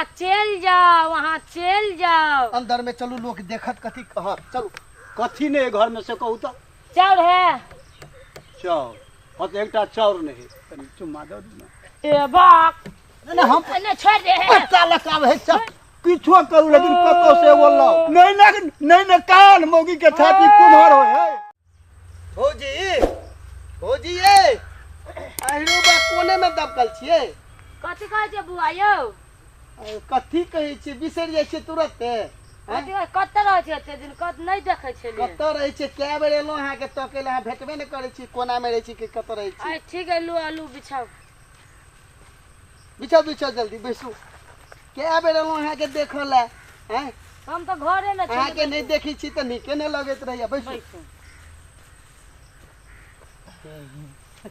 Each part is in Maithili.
अहाँ चलि जाउ, अहाँ चलि जाउ। अंदर में चलू, लोक देखत कथी कहत। चलू। कथी नहीं घर में से कहू तो? चाउर है। चाउर? हाँ तो एकटा चाउर नहीं, कनी चुम्मा दऽ दियौ। ए बाप। नहीं, हम नहीं छोड़ दे। पत्ता लगाब है सब किछो करू लेकिन कतौ से बोलौ नहीं ना, नहीं ना, कान मौगी के छाती कुम्हर होय है। भौजी, भौजी ए अहिरो बा कोने में दबकल छियै? कथी कहै छियै बुआ यौ? कथी कहै छियै, बिसरि जाइ छियै तुरते। कथी कहै, कतऽ रहै छियै एते दिन? कत नहि देखै छलियै। कतऽ रहै छियै? कए बेर एलहुँ अहाँके तकै लए, अहाँ भेटबे नहि करै छी। कोना मे रहै छी कि कतऽ रहै छी? आइ ठीक है, लू आलू बिछाउ। बिछाउ बिछाउ जल्दी बैसू। कए बेर एलहुँ अहाँके देखऽ लए। आँय? हम तऽ घरे मे छलियै। अहाँके नहि देखै छी तऽ नीके नहि लगैत रहैया। बैसू। बैसू।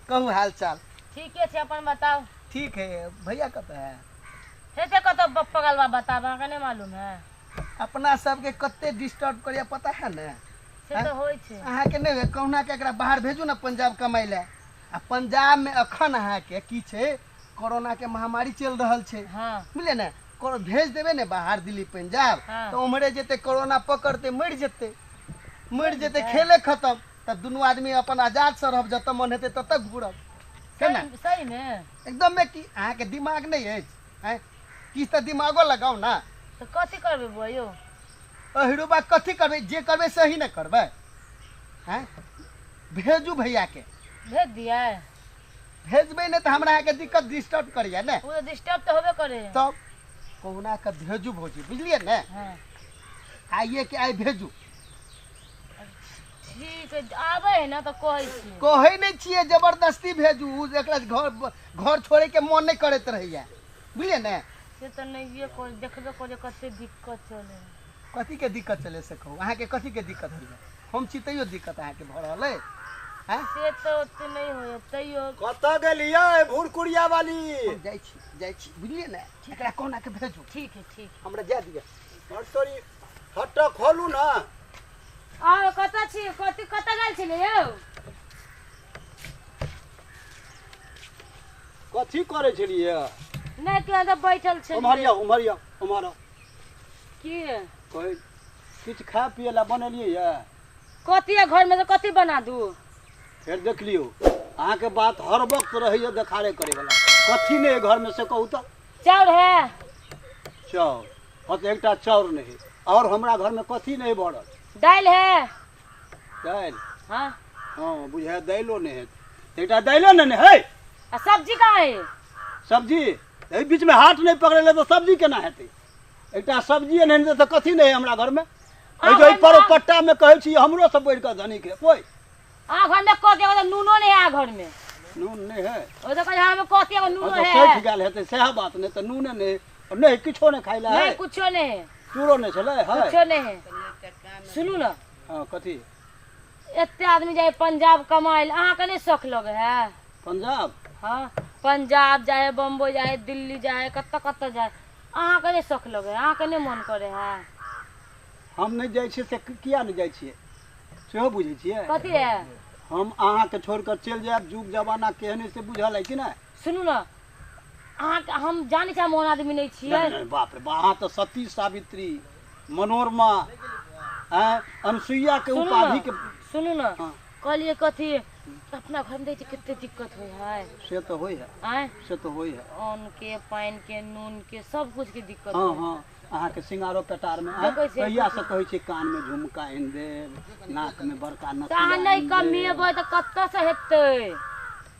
कहू हाल चाल? ठीके छै, अपन बताउ। ठीक है। भैया कतऽ है? हेतै कतऽ पगलवा, बताब अहाँके नहि मालूम है? अपना सबके कते डिस्टर्ब करैया पता है ने? से तऽ होइ छै। अहाँके नहि होइए? कहुना के एकरा बाहर भेजू ने पंजाब कमाइ लए। आ पंजाब मे अखन अहाँके की छै, कोरोना के महामारी चलि रहल छै। हाँ। बुझलियै ने? भेज देबै ने बाहर दिल्ली पंजाब। हाँ। तऽ उम्हरे जेतै, कोरोना पकड़तै, मरि जेतै, मरि जेतै, खेले खतम। तऽ दुनू आदमी अपन आजाद से रहब, जतऽ मन हेतै ततऽ घुरब। केना? सही, सही मे? एकदम मे। की अहाँके दिमाग नहि अछि? आँय, किछु तऽ दिमागो लगाउ ने। तऽ कथी करबै बुआ यौ? अहिरो बा कथी करबै? जे करबै सही ने करबै। आँय, भेजू भैयाके। भेज दियै? भेजबै नहि तऽ हमरा अहाँके दिक्कत डिस्टर्ब करैया ने। ओ तऽ डिस्टर्ब तऽ होबे करे। तब कहुना कऽ भेजू भौजी, बुझलियै ने? हाँ। आइए के आइ भेजू। ठीक है, आबै है ने तऽ कहै छी। कहै नहि छियै, जबरदस्ती भेजू। उ एकरा घर घर छोड़े के मन नहि करैत रहैया, बुझलियै ने? से तऽ नहिए कर, देखबे करे कते दिक्कत चले। कथी के दिक्कत चले से कहू? अहाँके कथी के दिक्कत होइया? हम छी तैयो दिक्कत अहाँके भऽ रहल अइ? आँय? से तऽ ओते नहि होइया तैयो। कतऽ गेलियै भुरकुरिया वाली? हम जाइ छी, जाइ छी, बुझलियै ने? एकरा कोना के भेजू। ठीक है, ठीक। हमरा जाय दिअ। तोरी हट्टा खोलू ने। आउ, कतऽ छी? कथी कतऽ गेल छलियै यौ? कथी करै छलियै? नहि केहन तऽ बैठल छलियै। उम्हर आउ, उम्हर आउ, उम्हर आउ। की? कहै किछु खाय पियै लए बनेलियै यऽ? कथी है घरमे तऽ कथी बना दू? फेर देख लियौ, अहाँके बात हर वक्त रहैया देखारे करे वाला। कथी नहि घरमे से कहू तऽ? चाउर है। चाउर? हाँ तऽ एकटा चाउर नहि, और हमरा घरमे कथी नहि भरल? दालि है। दालि? हाँ। हाँ बुझाय दालिओ नहि है, एकटा दालिओ नहि ने है। आ सब्जी कहाँ है? सब्जी एहि बीचमे हाथ नहि पकड़ेलै तऽ सब्जी केना हेतै? एकटा सब्जी नहि हेतै तऽ कथी नहि है हमरा घरमे? एहि जे परोपट्टामे कहै छी हमरो सब बढ़ि कऽ धनिक है कोइ। अहाँ घरमे कथी है? नूनो नहि है घरमे। नून नहि है? ओ तऽ कहै हमरा कथी एगो नूनो है। है। सठि गेल हेतै सएह बात, नहि तऽ नूने नहि, नहि किछो नहि खाइ लए नहीं है। कुछो नहीं है। चूरो नहि छलै है? कुछो नहीं है। सुनू ने। हाँ, कथी? एते आदमी जाइ पंजाब कमाइ लए, अहाँके नहि शौक लगै है? पंजाब? हाँ, पंजाब जाइ है, बम्बई जाइ है, दिल्ली जाइ है, कतऽ कतऽ जाइ, अहाँके नहि शौक लगै है? अहाँके नहि मन करै है? हम नहि जाइ छियै से किया नहि जाइ छियै सेहो बुझै छियै? कथी है? हम अहाँके छोड़ि कऽ चलि जायब? जुग जमाना केहन है से बुझल है कि नहि? सुनू ने, अहाँके हम जानै छी, हम ओहन आदमी नहि छियै। नहि, नहि, बाप रे बा, अहाँ तऽ सती सावित्री मनोरमा आँय अनुसुईया के सुनू उपाधि ने के। सुनू ने। हाँ। कहलियै कथी, अपना घरमे देखै छियै कते दिक्कत होइ है। से तऽ होइ है। आँय? से तऽ होइ है। अन्न के, पानि के, नून के, सब कुछ के दिक्कत हाँ होइ है। हाँ, अहाँके सिंगारो पेटारमे आँय, देखै छियै। कहिया से कहै छियै कानमे झुमका आनि देब, नाकमे बड़का तऽ नथिया अहाँ नहि आनि देब। कमेबै तऽ कतऽसँ हेतै?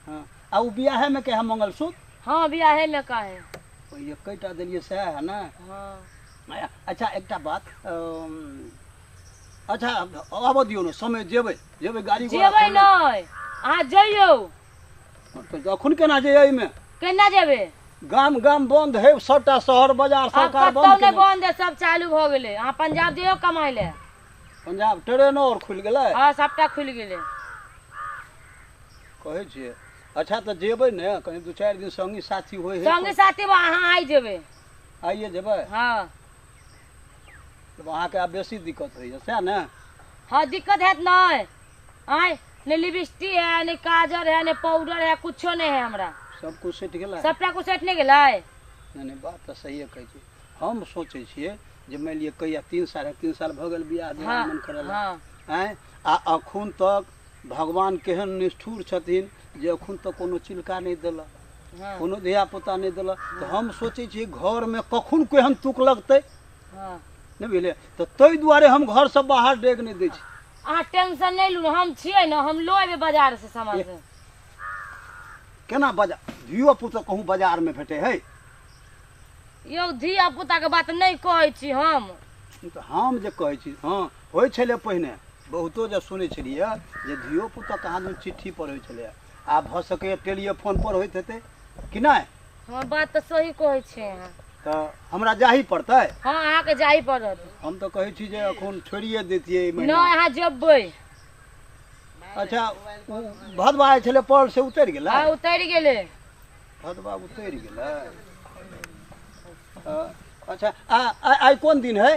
हाँ, आ ओ बियाहेमे के है मंगलसूत्र? हाँ, बियाहेमे काहे। ओहि एकेटा देलियै सएह है ने? हाँ। अच्छा एकटा बात, अच्छा आबऽ दियौ ने समय, जेबै जेबै गाड़ी घोड़ा जेबै खोलने। नहि, अहाँ जइयौ। तऽ अखन केना जेबै एहिमे? केना जेबै? गाम गाम बंद है सबटा, शहर बाजार आब सरकार कतौ बंद नहि केने। बंद है, सब चालू भऽ गेलै। अहाँ पंजाब जइयौ कमाइ लए। पंजाब ट्रेनो आओर खुलि गेलै? हाँ, सबटा खुलि गेलै। कहै छियै अच्छा तऽ जेबै ने, कनि 2-4 दिन संगी साथी होइ है। संगी साथी अहाँ आइ जेबै। आइए जेबै? हाँ। तब अहाँके आब बेसी दिक्कत होइए सएह ने? हाँ, दिक्कत हैत नहि। आँय, नहि लिपस्टिक है, नहि काजर है, नहि पाउडर है, कुछो नहि है हमरा। सब कुछ सटि गेलै? सबटा कुछ सटि नहि गेलै? नहि नहि, बात तऽ सहिए कहै छी। हम सोचै छियै जे मानि लिअ कहिया 3 साढ़े 3 साल भऽ गेल बियाह दुरागमन करल। आँय, आ अखून तक भगवान केहन निष्ठुर छथिन जे अखून तक कोनो चिलका नहि देलक, कोनो धिया पुता नहि देलक। तऽ हम सोचै छियै घरमे कखन केहन तुक लगतै, नहि बुझलियै? तऽ ताहि दुआरे हम घरसँ बाहर डेग नहि दै छी। अहाँ टेंशन नहि लू, हम छियै ने, हम लऽ एबै बाजार से सामान से। केना बाजार? धियो पुता कहूँ बाजारमे भेटै है? यौ धिया पुताके बात नहि कहै छी हम। तऽ हम जे कहै छी, हँ होइ छलै पहिने बहुतो जे सुनै छलियै जे धियो पुता कहाँ दन चिट्ठी पर होइ छलै, आब भऽ सकैए टेलीफोन पर होइत हेतै कि नहि? हँ, बात तऽ सही कहै छियै अहाँ। तऽ हमरा जाही पड़तै? हँ, अहाँके जाही पड़त। हम तऽ कहै छी जे एखन छोड़िए दैतियै एहि महीना। नहि, अहाँ जेबै। अच्छा, ओ भदवा जे छलै पड़ल से उतरि गेलै? हँ, उतरि गेलै। भदवा उतरि गेलै। अच्छा, आइ कोन दिन है?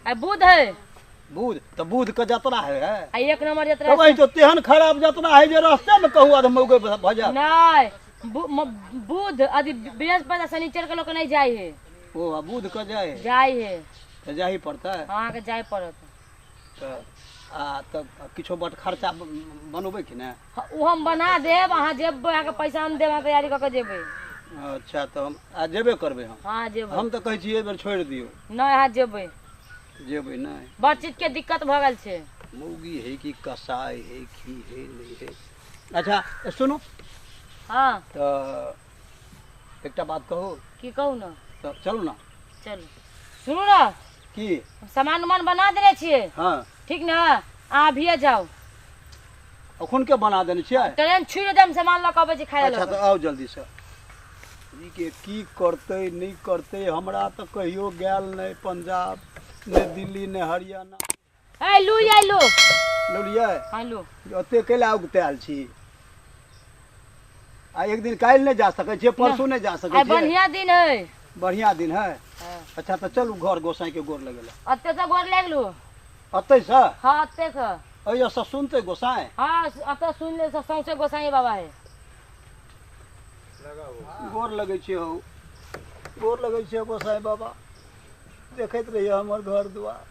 आइ बुध है। बुध? तऽ बुध के जतरा है? आइ 1 नंबर जतरा। तब तो तेहन खराब जतरा है जे रास्ते में कहूँ अधमौगे भऽ जायत। नहि, बुध अथी बृहस्पति शनिचर के लोक नहि जाइ है। ओ बुध के जाइ है? जाइ है। तऽ जाही पड़तै? हँ, अहाँके जाय पड़त। तऽ आ तब किछो बट खर्चा बनबै कि नहि? ओ हम बना देब, अहाँ जेबै, अहाँके पैसा हम देब, अहाँ तैयारी कऽ के जेबै। अच्छा, तऽ हम आ जेबे करबै हम। हँ, जेबै। हम तऽ कहै छी एहि बेर छोड़ि दियौ। नहि, अहाँ जेबै। जेबै नहि? बड़ चीजके दिक्कत भऽ गेल छै। मौगी है कि कसाई है की है नहि है। अच्छा सुनू। हँ। तऽ एकटा बात कहू? की कहू ने। तऽ चलू ने। चलू, सुनू ने। की? सामान उमान बना देने छियै। हँ। ठीक ने, अहाँ अभिये जाउ। अखन के बना देने छियै? ट्रेन छुटि जेतै, हम सामान लऽ कऽ अबै छी खाय अच्छा लए। तऽ आउ जल्दीसँ। ई के की करतै नहि करतै, हमरा तऽ कहियो गेल नहि पंजाब, नहि दिल्ली, नहि हरियाणा। ए लू, ये लू। लौलियै? हँ, लू। ओते कैला उगतायल छी? आ एक दिन काल्हि नहि जा सकै छियै, परसू नहि जा सकै आइ छियै? बढ़िया दिन है। बढ़िया दिन है। अच्छा तऽ चलू घर गोसाई के गोर लगेला। अते से गोर लागि लू। अतै से? हँ, अते से। एहिसँ सुनतै गोसाई? हँ, अतऽ सुनि ले, सौंसे गोसाई बाबा है। गोर लगै छियै हौ, गोर लगै छियै गोसाई बाबा, देखैत रहियै हमर घर दुआर।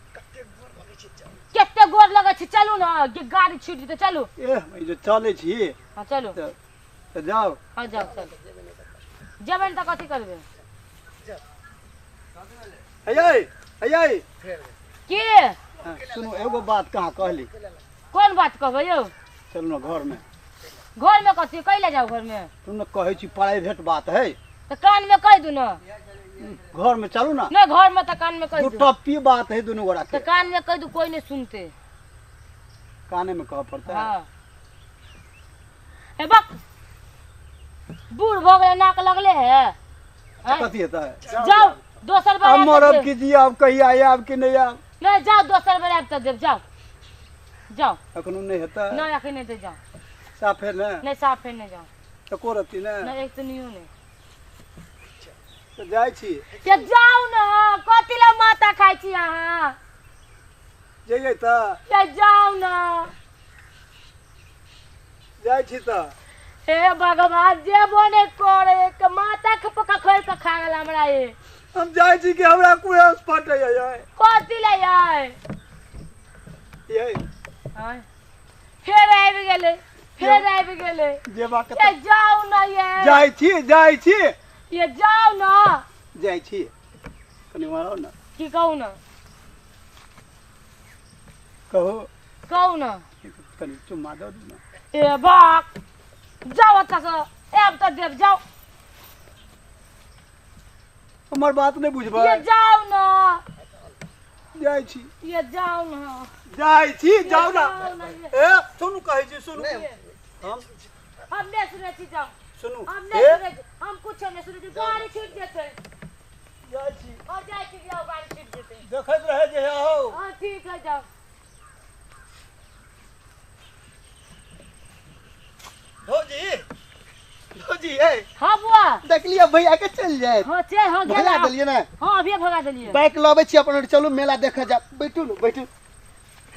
कते गोर लगै छै, चलू ने, गाड़ी छूटि जेतै, चलू। एह, ई जे चलै छी। हँ, चलू। तऽ जाउ। हँ, जाउ, चलू। जेबै ने तऽ कथी करबै? हैयै हैयै। की? सुनू, एगो बात कहाँ कहली। कोन बात कहबै यौ? चलू ने घरमे। घरमे कथी कैले जाउ घरमे? सुनू ने, कहै छी प्राइवेट बात है। तऽ कानमे कहि दू ने। घरमे चलू ने। नहि, घरमे तऽ कानमे कहि दू दू। टप्पी बात है दुनू गोरा तऽ के। कानमे कहि दू, कोइ नहि सुनतै। कानेमे कहऽ पड़तै? हँ। हे बक, बूढ़ भऽ गेलै, नाक लगले है। कथी हेतै? जाउ, दोसर बेर आब आयब तऽ मरब देब। की जियब, कहिया आयब कि नहि आयब। नहि, जाउ, दोसर बेर आयब तऽ देब, जाउ जाउ। एखनो नहि हेतै? नहि, एखन नहि, जाउ। साफे नहि? नहि, साफे नहि, जाउ। एको रत्ती नहि? नहि, एक तऽ नहियो नहि। तऽ जाइ छी। से जाउ ने, कथी लए माथा खाइ छी अहाँ? जइयै तऽ? से जाउ ने। जाइ छी तऽ। हे भगवान, जेबो नहि करे के माथा के पक्का खोलि कऽ खा गेल हमरा ये। हम जाइ छी कि हमरा कुहेस फटैया यै। कथी लए यै? यै। आँय, फेर आबि गेलै, फेर आबि गेलै। जेबाक ये जाउ ने ये। जाइ छी, जाइ छी। ये जाउ ने। जाइ छी, कनि मारो ने। की कहू ने? कहू। कहू ने। कनि चुम्मा दऽ दू ने। ए बाप, जाउ एतऽसँ, आयब तऽ देब, जाउ। हमर बात नहि बुझबै? ये जाउ ने। जाइ छी। ये जाउ ने। जाइ छी, जाउ ने। जाउ ने ये। ए सुनू, कहै छी सुनू। हम हम नहि सुनै छी, जाउ। सुनू। हम नहि ए सुनै छी, हम कुछो नहि सुनै छी, गाड़ी छूटि जेतै। जाइ छी। और जाइ छी, जाउ, गाड़ी छूटि जेतै। देखैत रहै जे हौ। हँ, ठीक है, जाउ। भौजी, भौजी, ए। हाँ बुआ। देखलियै भैया के चलि जाए? हाँ, चल, हाँ, गेल। भगा देलियै ने? हाँ, अभिये भगा देलियै। बाइक लबै छी अपन, चलू मेला देखऽ जायब। बैठू ने, बैठू।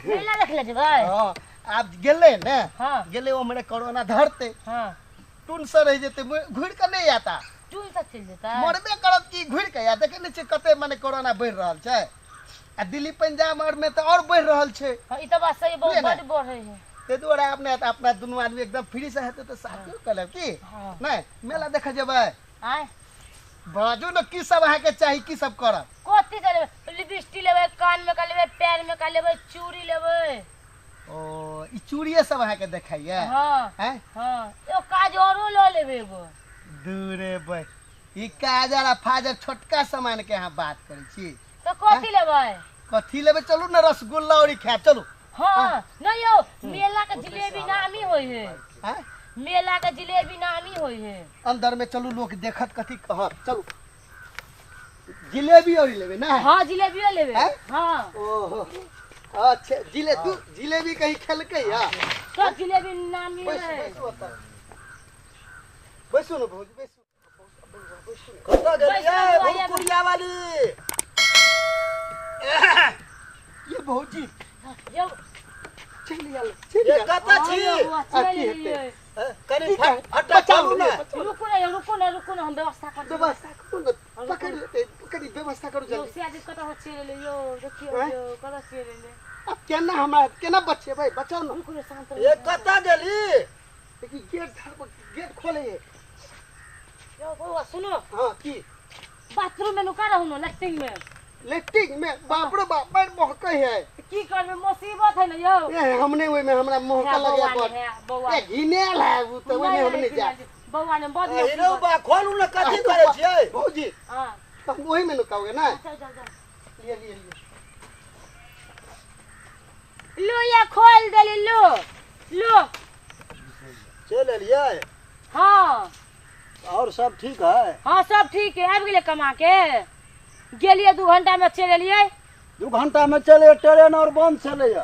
मेला देख ले जेबै? हँ, आब गेलै ने। हाँ। गेलै ओम्हरे कोरोना धरतै। हाँ। टून से रहि जेतै, घुरि कऽ नहि आता। चुन से चलि जेतै। मरबे करत की घुरि के, आ देखे नहि छियै कते मने कोरोना बढ़ि रहल छै, आ दिल्ली पंजाब आर में तऽ आओर बढ़ि रहल छै। हँ, ई तऽ बात सही, बहुत बुझलियै ने? बड बढ़ै है। ताहि दुआरे अपने अपना दुनू आदमी एकदम फ्री से हेतै तऽ शादियो कऽ लेब की? हँ। नहि मेला देखऽ जेबै? आँय बाजू ने, की सब अहाँके चाही, की सब करब? कथी लेबै? लिपस्टिक लेबै, कान में का लेबै, पैर में का लेबै, चूड़ी लेबै। ओ ई चूड़िए सब अहाँके देखाइया? हँ। आँय? हँ, एगो काजरो लऽ लेबै एगो। दूरे बै, ई काजर आ फाजर छोटका सामान के अहाँ बात करै छी। तऽ कथी लेबै? कथी लेबै? चलू ने रसगुल्ला और खायब, चलू। हँ नहीं यौ, मेला के जिलेबी नामी होइ है। आँय? मेला के जिलेबी नामी होइ है। अंदर में चलू, लोक देखत कथी कहत। चलू जिलेबी और लेबै ना? हँ जिलेबियो लेबै। आँय? हँ। ओहो अच्छा, जिले तू जिलेबी कहीं खेलकै या? सब जिलेबी नामी बैसू है। बैसू ओतऽ बैसू ने भौजी, बैसू। कतऽ गेलियै बैसू, आइए। भुरकुरिया वाली? ये भौजी यौ चलि आयल, चलि ये आयल। कतऽ छी? हँ, यौ, आ, चलि की हेतै? एलियै। कनि की कहै? फटा बचाउ चलू ने, ने। बचाउ। रुकू ने यौ, रुकू ने, रुकू ने, हम व्यवस्था कर देबै। व्यवस्था करू ने, पकड़ि लेतै, कनि व्यवस्था करू यौ जल्दी। सियाजी कतऽ से चलि एलै यौ? देखियौ आँय? यौ, कतऽ चलि एलै? अब केना हमरा केना बचेबै? बचाउ ने। रुकू ने, शान्त ये रहू। कतऽ गेली? देखी गेट धर, गेट खोले। यौ बौआ सुनो। हाँ की? बाथरूम में नुका रहू ने, लैट्रिन में। लेट्रिन में? बाप रे बाप, बड़ महकै है। की करबै, मुसीबत है ने यौ। ए हमने ओहि में हमरा महका है लगे बौआ बड़। ने, है बौआ। ए घिनेल है उ तऽ ओहि में हम नहि जायब। बौआ ने बड अरे मुसीबत। बा, खोलू ने, कथी करै छियै? भौजी हाँ तऽ हम ओहि में नुकाओगे ना? चल चल चल। लिए लिए लिए। लो या खोल देली, लो लो। चलि एलियै? हाँ। और सब ठीक है? हाँ सब ठीक है, आबि गेलै कमा के, गेलियै 2 घंटा में चलि एलियै। 2 घंटा में चले? ट्रेन और बंद छलैया।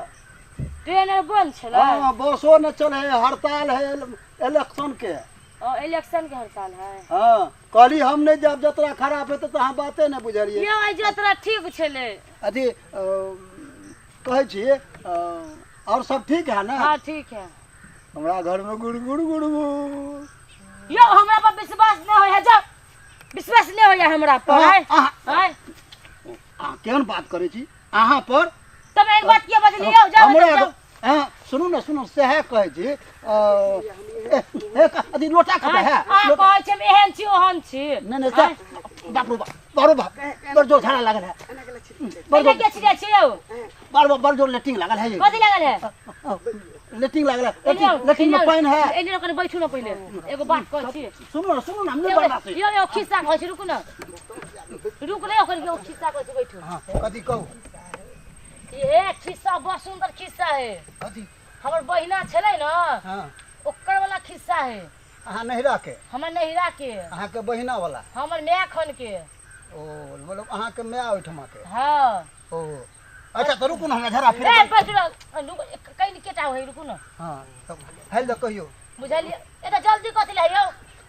ट्रेन आर बंद छलै? हाँ बसो न चले है, हड़ताल है इलेक्शन के। ओ इलेक्शन के हड़ताल है? हाँ कहली हम नहीं जाब, जतरा खराब हेतै तऽ अहाँ बाते नहि बुझलियै। यौ आइ जतरा ठीक छलै। अथी कहै छी और सब ठीक है ना? हाँ ठीक है। हमरा घर में गुड़ गुड़ गुड़ गुड़। यौ हमरा पर विश्वास नहि होइ है, जाउ विश्वास नहि होइया हमरा पर। अहाँ- आँय? अहाँ आँय? अहाँ केहन बात करै छी अहाँ पर? तब एहन बात किया बजलियै यौ? जाउ हमरा जाउ। अहाँ सुनू ने, सुनू, सएह कहै छी अथी लोटा कतऽ है? अहाँ लोटा- कहै छी हम एहन छी ओहन छी। नहि नहि सएह, बाप रे बाप, बाप रे बाप, बड़ जोर झाड़ा लागल है। बड़ पहिले जोर के छिड़िया छी यौ? बड़ बड़ जोर लेटिंग लागल है। कथी लागल है? लेटिंग लागल है, एने आउ, लेटिंग में एने आउ, पानि है। एने आउ, कनि बैठू ने पहिले, एगो बात कहै छी। सुनू ने, सुनू ने, हम नहि यौ बर्दाश्त यौ यौ खिस्सा कहै छी, रुकू ने, रुकू ने, ओकर एगो खिस्सा कहै छी, बैठू। हाँ कथी कहू? ये खिस्सा बड़ सुंदर खिस्सा है। कथी? हमर बहिना छलै ने, हाँ ओकर वाला खिस्सा है। अहाँ नहिरा के? हमर नहिरा के। अहाँके बहिना वाला? हमर माय खन के। ओ मतलब अहाँके माय ओहिठमा के? हाँ। ओ अच्छा तऽ रुकू ने, हमरा झड़ा फिर। ए बैठू ने, रुकू, कनि केटा होइ, रुकू ने। हाँ तब हेल दऽ कहियौ। बुझलियै? एते जल्दी कथी लए यौ?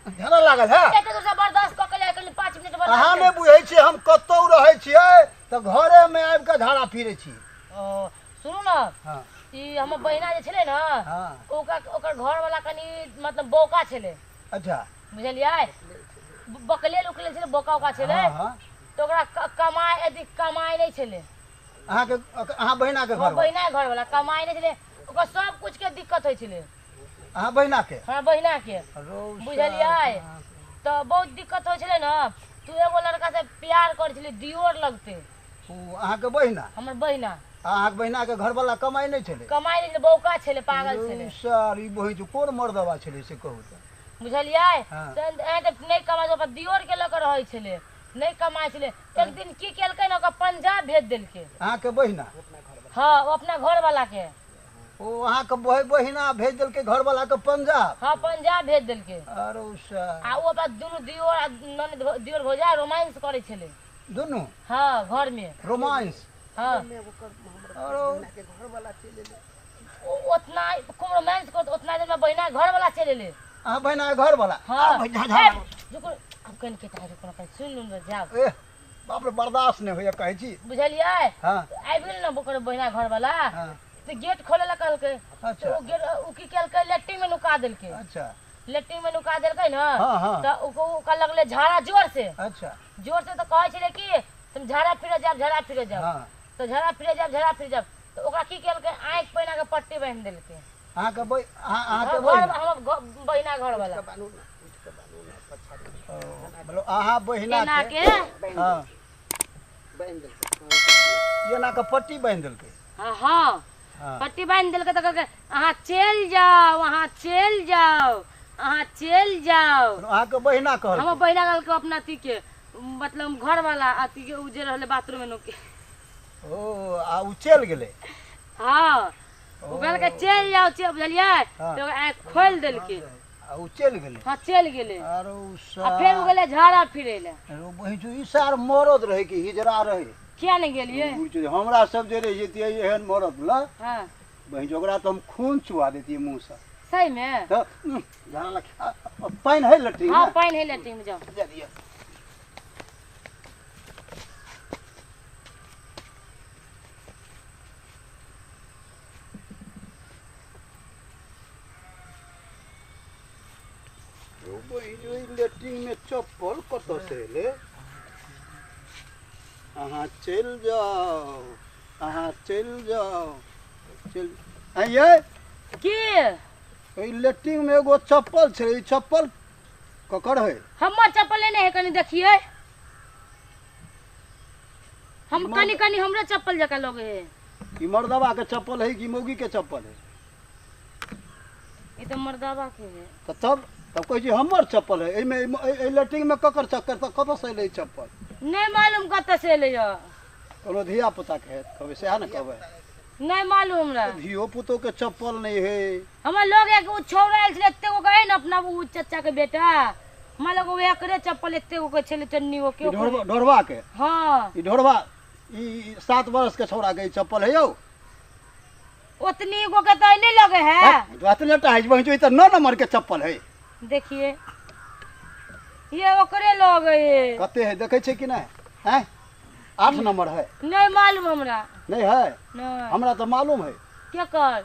झड़ा लागल है। एते दूर से बर्दाश्त कऽ के ले कनि 5 मिनट बर्दाश्त। अहाँ नहि बुझै छियै, हम कतहु रहै छियै तऽ घरे मे आबि कऽ झाड़ा फिरै छी। ओ सुनू ने। हाँ। ई हमर बहिना जे छलै ने, हाँ ओकर ओकर घर वाला कनि मतलब बौका छलै। अच्छा। बुझलियै? बकलेल उकलेल छलै, बौका उका छलै। हाँ हाँ। तऽ ओकरा कमाइ यदि कमाइ नहि छलै। अहाँके अहाँ बहिना के हमर घर? बहिना घर वाला कमाइ नहि छलै, ओकर सब कुछ के दिक्कत होइ छलै। अहाँ बहिना के? हमरा बहिना के। बुझलियै? तऽ बहुत दिक्कत होइ छलै ने, तू एगो लड़का से प्यार करै छलै, दियोर लगतै। ओ अहाँके बहिना? हमर बहिना। अहाँके बहिना के घरवाला कमाइ नहि छलै? कमाइ नहि छलै, बौका छलै, पागल छलै। सर ई बहिन कोन मर्दबा छलै से कहू तऽ। बुझलियै? हाँ। तऽ नहि कमाइ, ओकर दियोर के लऽ कऽ रहै छलै, नहि कमाइ छलै। एक दिन की केलकै ने, ओकरा पंजाब भेज देलकै। अहाँके बहिना? हाँ, ओ अपना घरवाला के। ओ अहाँके बहिना भेज देलकै घरवाला के पंजाब? हाँ पंजाब भेज देलकै। अरे सर। आ ओ अपना दुनू दियोर आ ननद दियोर भौजा रोमांस करै छलै। दुनू? हाँ घर में रोमांस? हाँ। उतना खूब रोमांस करत, उतना दिन में बहिना घर वाला चलि एलै। अहाँ बहिना घर वाला? हाँ। रुकू अब कनि के रुकू ने, सुन लू ने, जाउ। ए बाप रे, बर्दाश्त नहि होइया कहै छी। बुझलियै? हाँ। आबि गेल ने ओकर बहिना घर वाला, हाँ। तऽ गेट खोले ला कहलकै। अच्छा। ओ गेट ओ की केलकै, लैट्रिन में नुका देलकै। अच्छा। लेट्रिन में नुका देलकै ने हाँ, हाँ। तऽ ओकरा लगलै झाड़ा जोर से। अच्छा। जोर से तऽ कहै छलै कि हम झाड़ा फिरे जाब, झाड़ा फिरे जाब। हाँ। तऽ झाड़ा फिरे जाब, झाड़ा फिरे जाब, तऽ ओकरा की केलकै, आँखि पहिना के पट्टी बान्हि देलकै। अहाँके अहाँके घर बहिन? हमर बहिना घर वाला। ओ, मतलब अहाँ बहिना एना के के। हाँ। एना के पट्टी बान्हि देलकै। हाँ, हाँ। हाँ। पट्टी बान्हि देलकै तऽ कहलकै अहाँ चलि जाउ, अहाँ चलि जाउ, अहाँ चलि जाउ। अहाँके बहिना कहलकै? हमर बहिना कहलकै अपना अथी के, मतलब घर वाला अथी के, उ जे रहलै बाथरूम में नुके। ओ, आ उ चलि गेलै? हाँ, उ कहलकै चलि जाउ, चलि, बुझलियै? हाँ। तऽ ओकरा आँखि खोलि देलकै। आ उ चलि गेलै? हाँ, चलि गेलै। आरो उ आ फेर उ गेलै झाड़ा फिरै लए। अरे बहिन, ई सार मरद रहै कि हिजरा रहै? किया नहि गेलियै? बुझियौ, हमरा सब जे रहि जैतियै एहन मरद ल हाँ। बहिन, ओकरा तऽ हम खून चुआ देतियै मुँहसँ। सही में? तऽ झाड़ा लग पानि है लट्टी? हाँ, पानि है लट्टी में, जाओ। जा दिअ। यौ बहिन, ओहि लेट्रिन में चप्पल कतऽ से एलै? अहाँ चलि जाउ, अहाँ चलि जाउ, चलि आइयै। की? एहि लेट्रिन में एगो चप्पल छै, ई चप्पल ककर है? हमर चप्पल लेने है, कनी देखियै। हम कनी कनी हमरो चप्पल जकाँ लगे है। ई मर्दबा के चप्पल है कि मौगी के चप्पल है? ई तऽ मर्दबा के है। तऽ तब कहै छी हमर चप्पल है। एहिमे एहि लेट्रिन में ककर चक्कर, तऽ कतऽ से एलै ई चप्पल? नहि मालूम कतऽ से एलै यऽ। कोनो धिया पुता के है कहबै, सएह ने कहबै? नहि मालूम हमरा। धियो पुतो के चप्पल नहि है। हमर लोग एक उ छौड़ा आयल छलै एते गो के है ने, अपना उ चचा के बेटा, हमरा लग एकरे चप्पल एते गो के छलै, चन्नी गो के। ई ढोरबा के? हाँ। ई ढोरबा, ई 7 वर्ष के छौड़ा के ई चप्पल है यौ? ओतनी गो के तऽ नहि लगे है। अतने टा है बहिन, ई तऽ 9 नंबर के चप्पल है। देखिए, ये ओकरे लगे है। कते है देखै छै कि नहि? हैं, 8 नंबर है। नहीं मालूम हमरा। नहीं है? नहीं। हमरा तऽ मालूम है। के कर?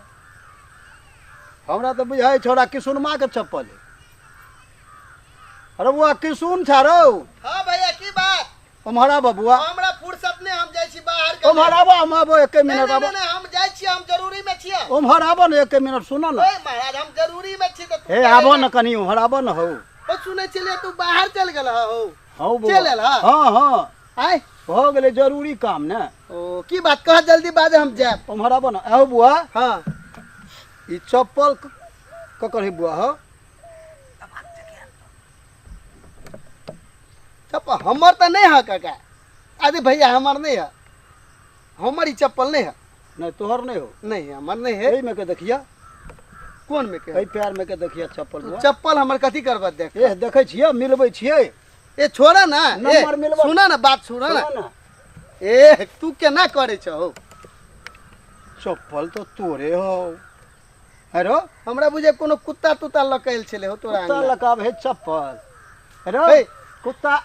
हमरा तऽ बुझाइ छौड़ा किशुनमा के चप्पल है। अरे बुआ, किशुन छा रौ? हाँ भैया, की बात? उम्हर आबऽ बुआ। हमरा फुर्सत नहीं, हम जाइ छी बाहर के। उम्हर आबऽ, हम आबऽ, एके नहीं, मिनट नहीं, आबऽ। नहीं, हम जाइ छी, हम जरूरी में छी। उम्हर आबऽ ने, एके मिनट सुनऽ ने। ओए महाराज, हम जरूरी में छी तऽ तू हे, आबऽ ने कनी, उम्हर आबऽ ने हौ। ओ, सुनै छलियै तू बाहर चलि गेल हौ। हौ बौआ। चलि एल हँ? हाँ, हाँ। आय? भऽ गेलै जरूरी काम ने। ओ, की बात कह, जल्दी बाज, हम जायब। उम्हर आबऽ ने। आहो बुआ। हाँ। ई चप्पल ककर है बुआ हौ? चप्पल हमर तऽ नहि है काका। अरे भैया, हमर नहीं है, हमर ई चप्पल नहीं है। नहीं, तोहर नहीं हो? नहीं, हमर नहीं है। एहि में के देखिया। कोन में के? एहि पैर में के देखिया चप्पल बुआ। चप्पल हमर कथी करबा देख? ए, देखै छियै, मिलबै छियै। ए छोड़ा ना, ए, नंबर मिलबा। सुना ना बात, सुना ना। सुना ना। ए, तू केना करै छहो? चप्पल तो तोरे हो। हेरो? हमरा बुझे कोनो कुत्ता तुत्ता लकैल छलै हो तोरा कुत्ता अंगना। लकाब है चप्पल। हेरो? हे। कुत्ता,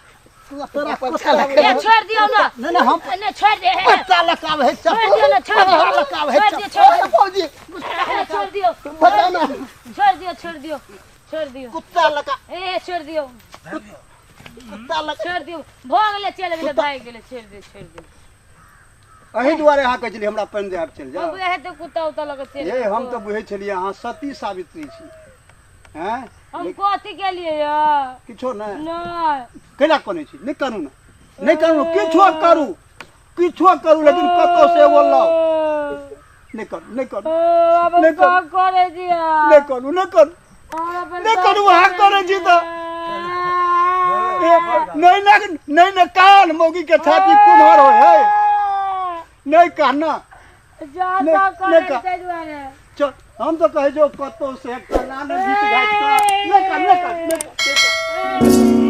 तोरा कुत्ता कुत्ता लकाब ए, छोड़ दियौ ना। नहीं, नहीं, हम नहीं, छोड़ दे। कुत्ता लकाब है छोड़ चप्पल। दियौ ना, छोड़ दियौ। कुत्ता लकाब है छोड़ दियौ, चप्पल। छोड़ दियौ। फौजी। ए, छोड़ दियौ। बता ना। छोड़ दियौ, छोड़ दियौ, छोड़ दियौ। कुत्ता लका। ए, छोड़ दियौ। कुत्ता लका। छोड़ दियौ। भऽ गेलै, चलि गेलै, भागि गेलै, छोड़ दियौ, छोड़ दियौ। एहि दुआरे अहाँ कहै छलियै हमरा पानि देब, चलि जाउ। हम बुझै हेतै कुत्ता उत्ता लऽ कऽ चलि ये, हम जेतौ। तऽ बुझै छलियै अहाँ सती सावित्री छी। हैं? हम कथी केलियै यऽ? किछो नहि। नहि। कैला कनै छी? नहि करू ने, नहि करू, किछो करू, किछो करू, लेकिन कतौ से एगो लाउ। नहि करू, नहि करू। ओ, नहि करू। करू। करै छी अहाँ? नहि करू, नहि करू। हमरा पर नहि शक करू, अहाँ करै छी तऽ। ए, नहि, नहि, नहि, नहि, कान मौगी के छाती कुम्हर होइ है। नहि कहना। जा नहि, शक नहि करै कह। ताहि दुआरे। चल, हम तऽ कहै छौ कतौ से एकटा लान गीत गाबि कऽ। नहि कर, नहि कर, नहि कर, नहि कर।